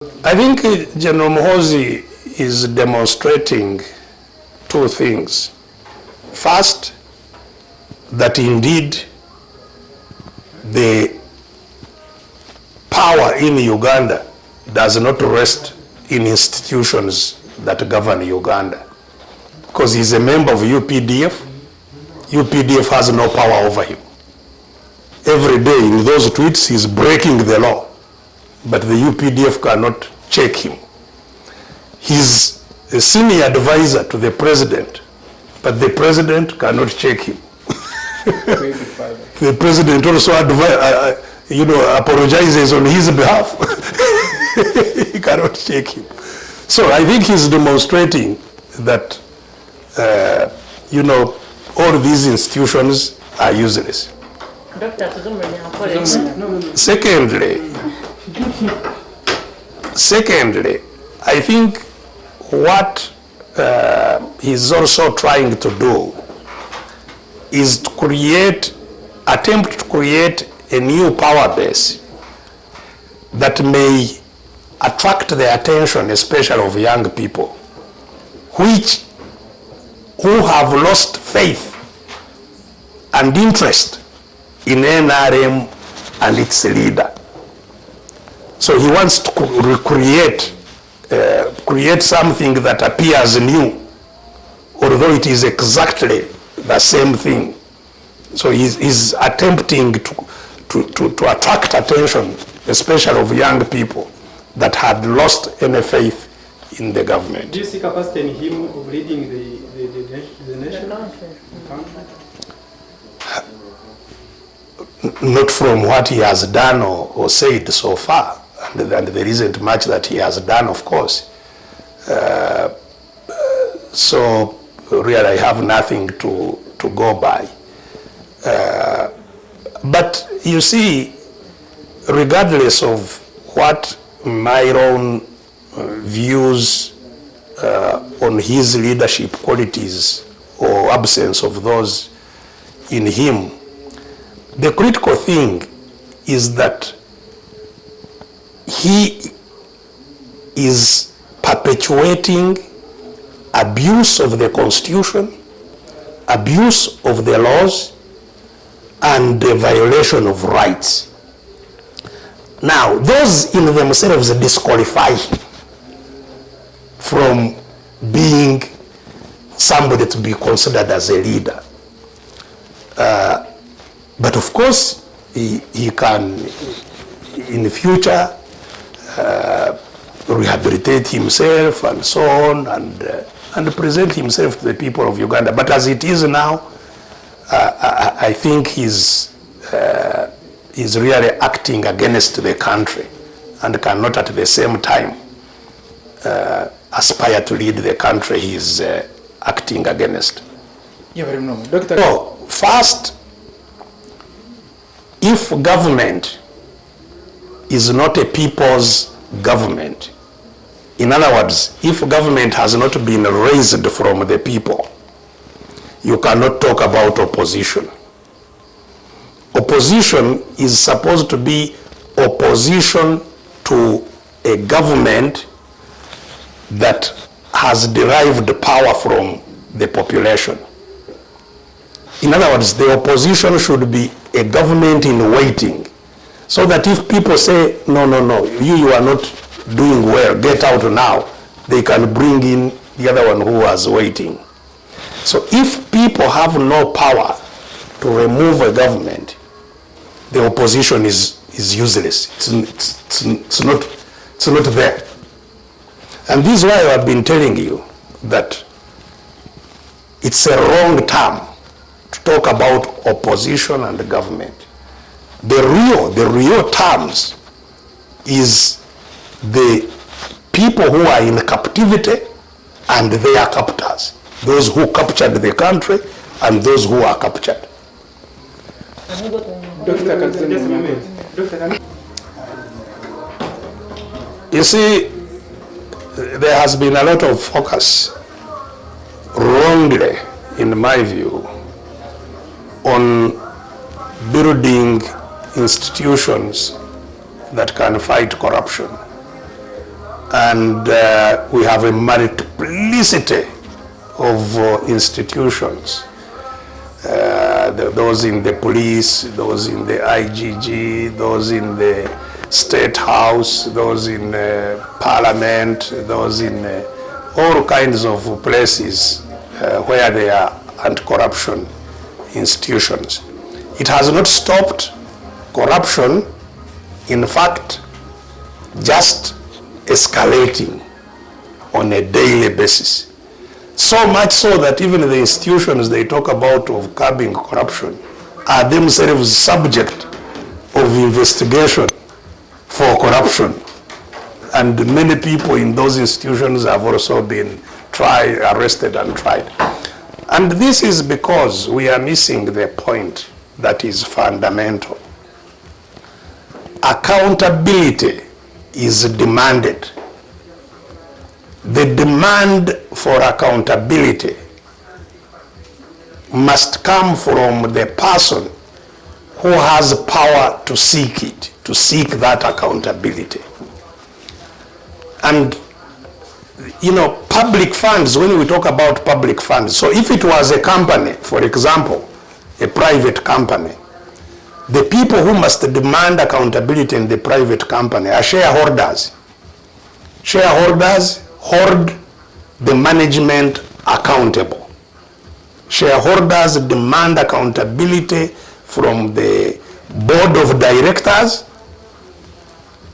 I think General Muhoozi is demonstrating two things. First, that indeed the power in Uganda does not rest in institutions that govern Uganda. Because he's a member of UPDF, UPDF has no power over him. Every day in those tweets, he's breaking the law, but the UPDF cannot check him. He's a senior advisor to the president, but the president cannot check him. The president also apologizes on his behalf. He cannot check him. So I think he's demonstrating that all these institutions are useless. Dr. Tuzumwe. Secondly, I think what he's also trying to do is to attempt to create a new power base that may attract the attention, especially of young people, who have lost faith and interest in NRM and its leader. So he wants to create something that appears new, although it is exactly the same thing. So he's attempting to attract attention, especially of young people that had lost any faith in the government. Do you see capacity in him of leading the nation? The country? Not from what he has done or said so far, and there isn't much that he has done, of course. So really I have nothing to go by. But regardless of what my own views on his leadership qualities or absence of those in him, the critical thing is that he is perpetuating abuse of the Constitution, abuse of the laws, and the violation of rights. Now, those in themselves disqualify him from being somebody to be considered as a leader. But of course, he can, in the future, rehabilitate himself and so on, and present himself to the people of Uganda. But as it is now, I think he's really acting against the country and cannot at the same time aspire to lead the country he's acting against. Yeah, very normal. Doctor. So, first, if government is not a people's government, in other words, if government has not been raised from the people, you cannot talk about opposition. Opposition is supposed to be opposition to a government that has derived power from the population. In other words, the opposition should be a government in waiting, so that if people say, no, no, no, you are not doing well, get out now, they can bring in the other one who was waiting. So if people have no power to remove a government, the opposition is useless. It's not there. And this is why I've been telling you that it's a wrong term to talk about opposition and the government. The real terms is the people who are in captivity and their captors, those who captured the country and those who are captured. Doctor, just a moment. Doctor, You see, there has been a lot of focus, wrongly, in my view, on building institutions that can fight corruption. And we have a multiplicity of institutions. Those in the police, those in the IGG, those in the State House, those in Parliament, those in all kinds of places where there are anti-corruption institutions. It has not stopped corruption, in fact, just escalating on a daily basis. So much so that even the institutions they talk about of curbing corruption are themselves subject of investigation for corruption. And many people in those institutions have also been tried, arrested and tried. And this is because we are missing the point that is fundamental. Accountability is demanded. The demand for accountability must come from the person who has power to seek it, to seek that accountability. And, you know, public funds, when we talk about public funds, so if it was a company, for example, a private company, the people who must demand accountability in the private company are shareholders. Shareholders hold the management accountable. Shareholders demand accountability from the board of directors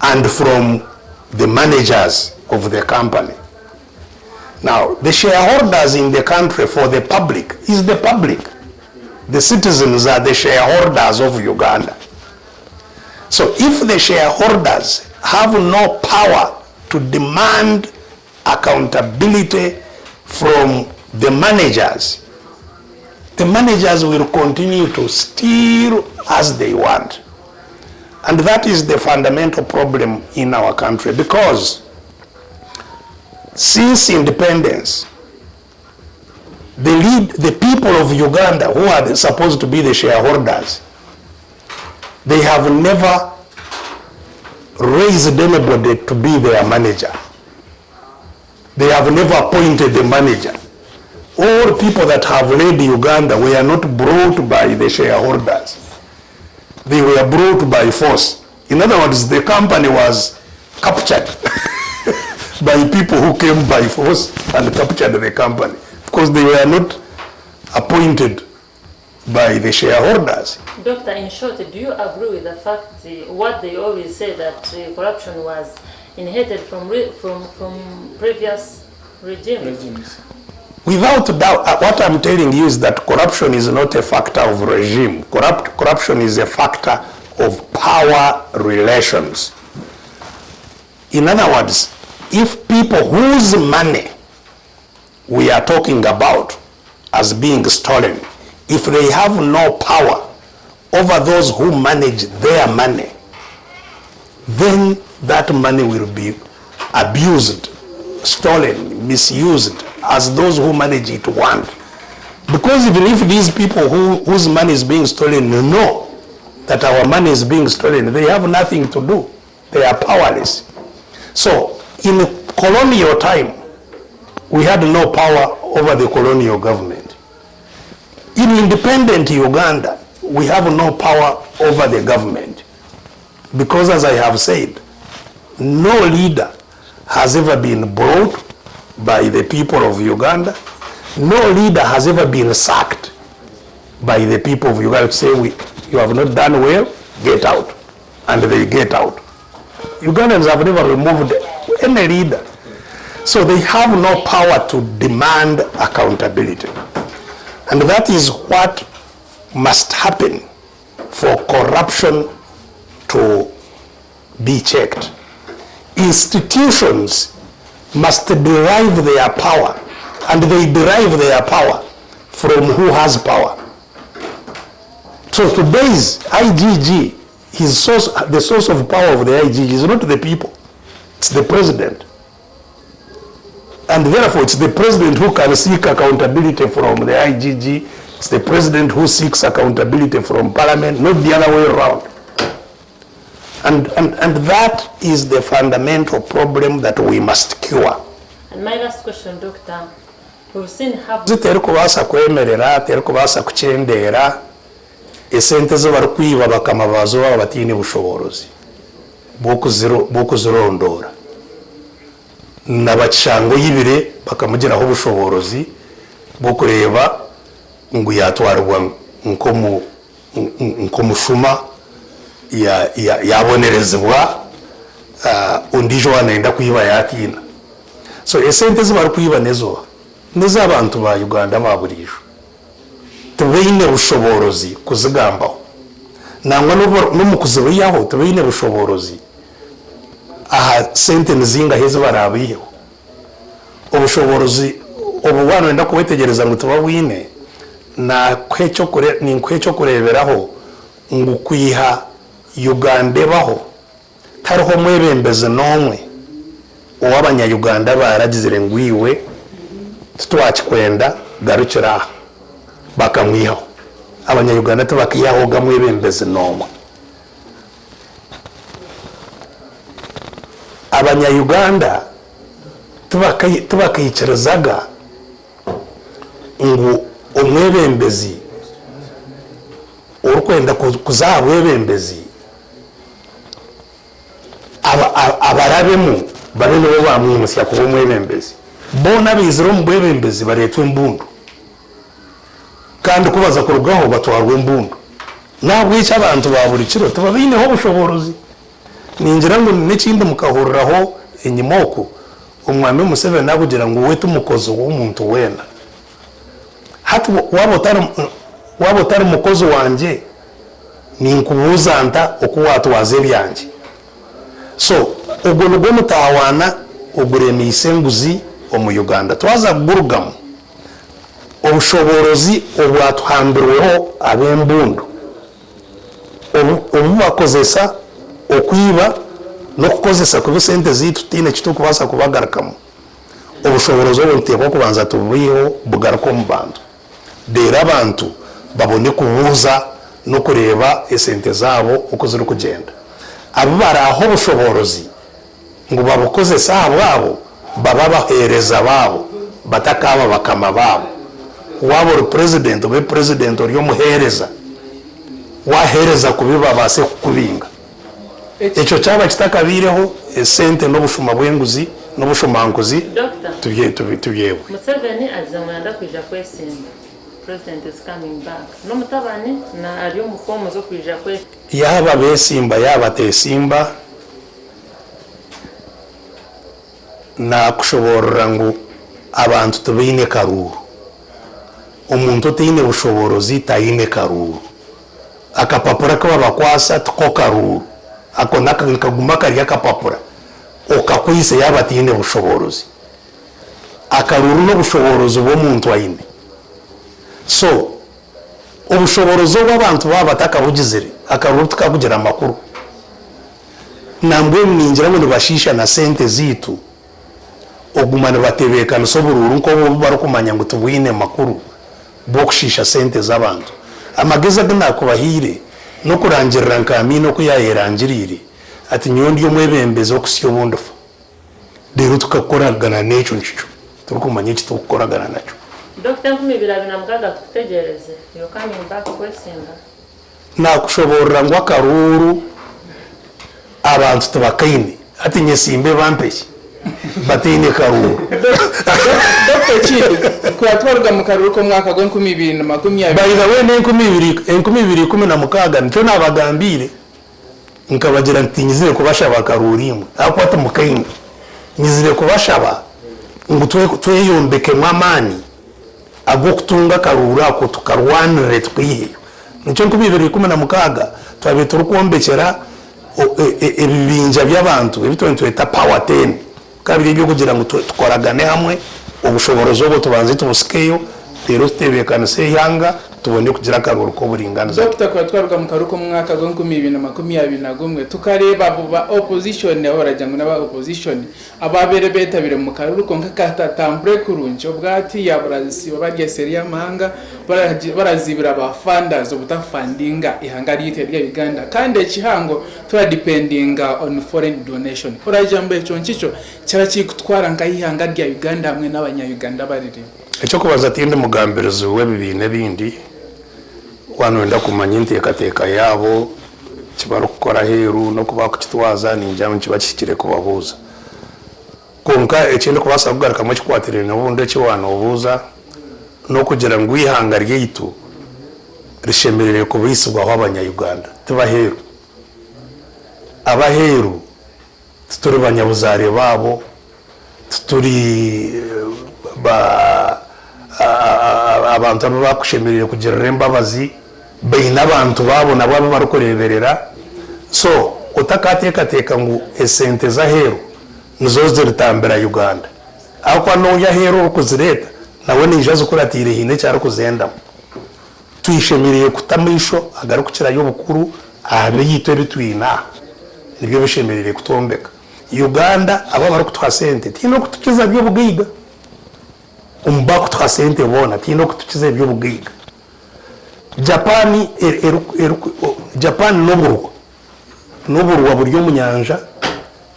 and from the managers of the company. Now, the shareholders in the country for the public is the public. The citizens are the shareholders of Uganda. So if the shareholders have no power to demand accountability from the managers will continue to steal as they want. And that is the fundamental problem in our country, because since independence, the people of Uganda, who are supposed to be the shareholders, they have never raised anybody to be their manager. They have never appointed the manager. All people that have led Uganda were not brought by the shareholders. They were brought by force. In other words, the company was captured by people who came by force and captured the company, because they were not appointed by the shareholders. Doctor, in short, do you agree with the fact, what they always say, that corruption was inherited from previous regimes? Regimes. Without doubt, what I'm telling you is that corruption is not a factor of regime. Corruption is a factor of power relations. In other words, if people whose money we are talking about as being stolen, if they have no power over those who manage their money, then that money will be abused, stolen, misused, as those who manage it want. Because even if these people whose money is being stolen know that our money is being stolen, they have nothing to do. They are powerless. So in colonial time, we had no power over the colonial government. In independent Uganda, we have no power over the government. Because as I have said, no leader has ever been brought by the people of Uganda. No leader has ever been sacked by the people of Uganda to say, you have not done well, get out. And they get out. Ugandans have never removed any leader. So they have no power to demand accountability. And that is what must happen for corruption to be checked. Institutions must derive their power, and they derive their power from who has power. So today's IGG, the source of power of the IGG is not the people, it's the president. And therefore, it's the president who can seek accountability from the IGG. It's the president who seeks accountability from parliament, not the other way around. And, and, and that is the fundamental problem that we must cure. And my last question, Doctor, we've seen how Terikubaasa kwemerera, terikubaasa kukyendeera, esente ezi barikwiba bakama baazo baaba bataine bushoboorozi bw'okuzirondoora. Na bakishanga oyibire bakamugiraho obushoboorozi bw'okureeba ngu yaatwaribwa nk'omushuma, yaabonerezibwa, ondiijo waaba naayenda kwiba yaatiina. So esente ezi barikwiba n'ezooha? N'ez'abantu ba Uganda aba buriijo. Tibaine bushoboorozi kuzigambaho. Nangwa n'omu kuzibiihaho tibaine bushoboorozi aha sente nizingahi ezi baraabiiheho. Obushoboorozi obu waaba nooyenda kubwetegyereza ngu tibabwine, ninkuha eky'okureeberaho ngu kwiha Uganda ebaho, tihariho omwebembezi n'omwe ou abanya-Uganda baaragizire ngu iwe titwakikwenda garukira aha, bakamwihaho. Abanya-Uganda tibakaihahoga mwebembezi n'omwe. Abanya-Uganda tibakaikirizaga ngu omwebembezi orikwenda kuza aha bwebembezi abarabemu babe nibo baamwimutsya kuba omwebembezi. Boona abaizire omu bwebembezi bareetwa embundu kandi ku baza kurugaho batwarwa embundu. N'ahabw'ekyo abantu ba buri kiro tibabaineho obushoboorozi. Ningira ngu n'ekindi mukahuriraho enyima oku, Omwami Museveni akugira ngu we ti mukozi w'omuntu weena. Hati waaba otari mukozi wangye, ninkubuuza nta oku waatwaza ebyangye? So ogwo nigwo mutawaana oguremeise enguzi omu Uganda. Twaza kugurugamu, obushoboorozi obwatuhambirweho ab'embundu obu bakozesa okwiba n'okukozesa kubi sente zaitu tutaine eki turikubaasa kubagarukamu. Obushoboorozi obu nituteekwa kubanza tububaiheho bugaruke omu bantu. Reero abantu babone kubuuza n'okureeba esente zaabo oku zirikugyenda. Abu baraahe obushoboorozi ngu babukozese ahabwabo, babe abaheereza baabo, batakaaba bakama baabo. Waaba ori purezidenti, obe purezidenti ori omuheereza. Waaheereza kubi babaase kukubinga. Ekyo kyaba kitakabaireho, esente n'obushuma bw'enguzi n'obushomankuzi Doctor, tubyebwe. Museveni agize ngu nayenda kwija kwesimba, president is coming back, n'omutabani na ari omu fomu z'okwija kwe. Yaaba besimba yaaba batesimba, nakushoboorora ngu abantu tibaine karuuru. Omuntu otaine bushoboorozi taine karuuru. Akapapura aku babakwasa tiko karuuru. Ako nikaguma kari akapapura okakwaitse yaaba ataine bushoboorozi. Akaruuru n'obushoboorozi bw'omuntu aine. So, obushoboorozi obu abantu baaba batakabugizire, akaruuru tikakugira makuru. Nambwenu ningira ngu nibashiisha na sente zaitu okuguma nibatebeekanisa oburuuru nk'obu obu barikumanya ngu tibwine makuru bw'okushiisha sente z'abantu. Amagezi agu naakubahaire n'okurangirira nka Amiina oku yaayerangiriire ati nyowe ndi omwebembezi okuhitsya obu ndifa. Reero tukakoragana n'ekyo nkikyo turikumanya eki turikukoragana nakyo. Dokita 2026 tukutegyereze, you're coming back kwesimba. Naakushoboorora ngu akaruuru abantu tibakaine. Hati nyesimbe bampe ki bataine karuuru? Dokita ekindi, kuba twaruga mu karuuru k'omwaka gw'enkumi ibiri na makumi abiri. By the way n'enkumi ibiri ikumi na mukaaga nikyo naabagambiire nkabagira nti tinyizire kubashaba karuuru imwe ahabw'okuba timukaine. Nyizire kubashaba ngu tweyombekemu amaani ag'okutunga akaruuru ako tukarwanirire tukaiheyo. Nikyo 2016 twabaire turikwombekyera ebibinja by'abantu ebi twena nitweta power ten bikaba biri eby'okugira ngu tukoragane hamwe obushoboorozi obwo tubanze tubusikeyo reero tutebeekanise eihanga. tubone kugira akaruuru k'oburinganiza. Dokita Kuba twaruga mu karuuru k'omwaka gw'enkumi ibiri na makumyabiri na gumwe tukareeba abo ba opposition abu baragira ngu n'aba opposition ababaire betabire mu karuuru kwonka katatambure kurungi obwatiya barazisiiba bari eseeri y'amahanga barazibira ba funders obutafundinga eihanga ryaitu erya Uganda kandi ekihango turadependinga on foreign donation oragira ngu ekyo nkikyo Kyaba kirikutwara nkahi eihanga rya Uganda hamwe n'abanya Uganda abaririmu? Eky'okubanza tindi mugambirizi w'ebibiina ebindi, waaba noyenda kumanya enteekateeka yaabo, eki barikukora aheeru n'oku barikukitwaza ningira ngu nikiba kihikire kubabuuza. Kwonka eki ndikubaasa kugarukamu ekikwatiraine obundi eki waaba noobuuza n'okugira ngu eihanga ryaitu rishemereire kubaisibwaho abanya Uganda ti b'aheeru. Ab'aheeru Tituri banyabuzaare baabo, tituri ba abantu abu baakushemereire kugirira embabazi, baine abantu baabo nabo abu barikureeberera. So otakaateekateeka ngu esente z'aheeru nizo ziritambira Uganda ahabw'okuba n'ori aheeru orikuzireeta nawe naija azikuratiire haine eki arikuzendamu. Tweshemereire kuta amaisho agarikukirayo obukuru aha byaitu ebi twine aha. Nibyo bishemereire kutwombeka. Uganda abo abarikutuha sente tihaine orikutukiza by'obugaiga. Omu barikutuha sente boona tihaine orikutukiza eby'obugaiga. Japan Japan n'oburwa, n'oburwa buri omu nyanja,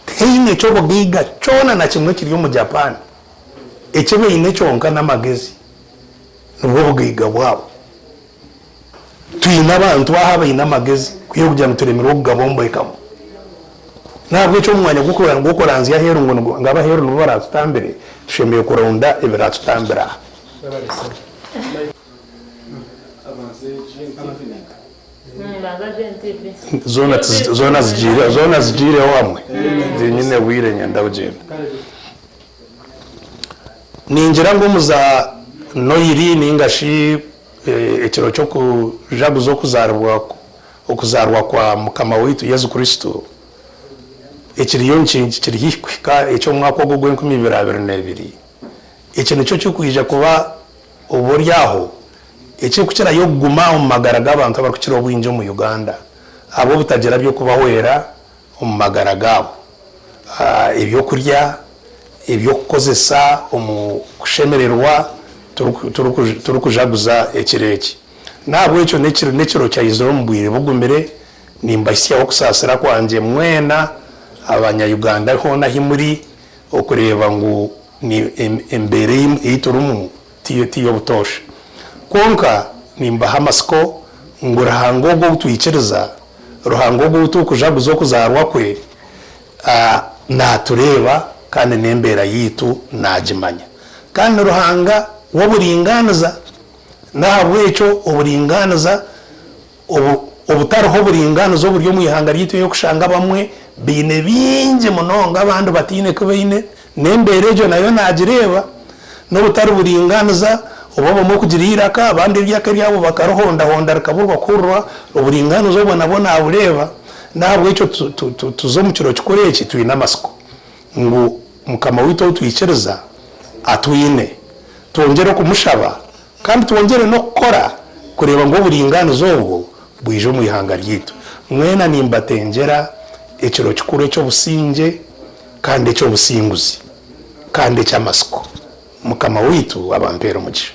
tihaine ky'obugaiga kyona na kimwe ekiri omu Japan. Eki baine kyonka n'amagezi. Nibwo bugaiga bwabo. Twine abantu aha abaine amagezi kwiha kugira ngu turemirwe okugabombwekamu. Nahabwekyo omu mwanya gw'okuranzya aheeru ngu ngu ab'aheeru nibo baraatutambire, tushemereire kuronda ebiraatutambira aha. Zoona zigiireho hamwe, tinyine bwire niinyenda kugyenda. Ningira ngu omu za Noiri ninga shi ekiro ky'okujaguza okuzaribwa okuzaarwa kwa Mukama waitu Yesu Kristo, ekiriyo kiri haihi kuhika eky'omwaka ogu ogw'enkumi ibiri 22, eki nikyo kirikwija kuba oboryaho ekirikukirayo kuguma omu magara g'abantu abarikukira obwingi omu Uganda ahabw'obutagira by'okubahwera omu magara gaabo, eby'okurya, eby'okukozesa omu kushemererwa turikujaguza ekiro eki. N'ahabw'ekyo n'ekiro kyaizire omu bwire bugumire, nimbahitsyaho okusaasira kwangye mwena abanya Uganda hoona ahi muri okureeba ngu embeera ei turimu ti y'obutoosha. Kwonka nimbaha amatsiko ngu Ruhanga ogwo ou twikiriza, Ruhanga ogwo ou turikujaguza okuzaarwa kwe, naatureeba kandi n'embeera yaitu naagimanya. Kandi ni Ruhanga w'oburingaaniza, n'ahabw'ekyo oburingaaniza obu obutariho buringaaniza oburi omu ihanga ryaitu ey'okushanga abamwe baine bingi munonga abandi bataine ku baine, n'embeera egyo nayo naagireeba, n'obutari buringaaniza obu abamwe kugira eiraka abandi eiraka eryabo bakarihondahonda rikaburwa kuhurirwa, oburingaaniza obwo nabwo naabureeba, n'ahabw'ekyo tuze omu kiro kikuru eki twine amatsiko ngu Mukama waitu ou twikiriza atwine, twongyere kumushaba Kandi twongyere n'okukora kureeba ngu oburingaaniza obwo bwija omu ihanga ryaitu. Mwena nimbatengyera ekiro kikuru eky'obusingye kandi eky'obusinguzi kandi eky'amatsiko. Mukama waitu abampeere omugisha.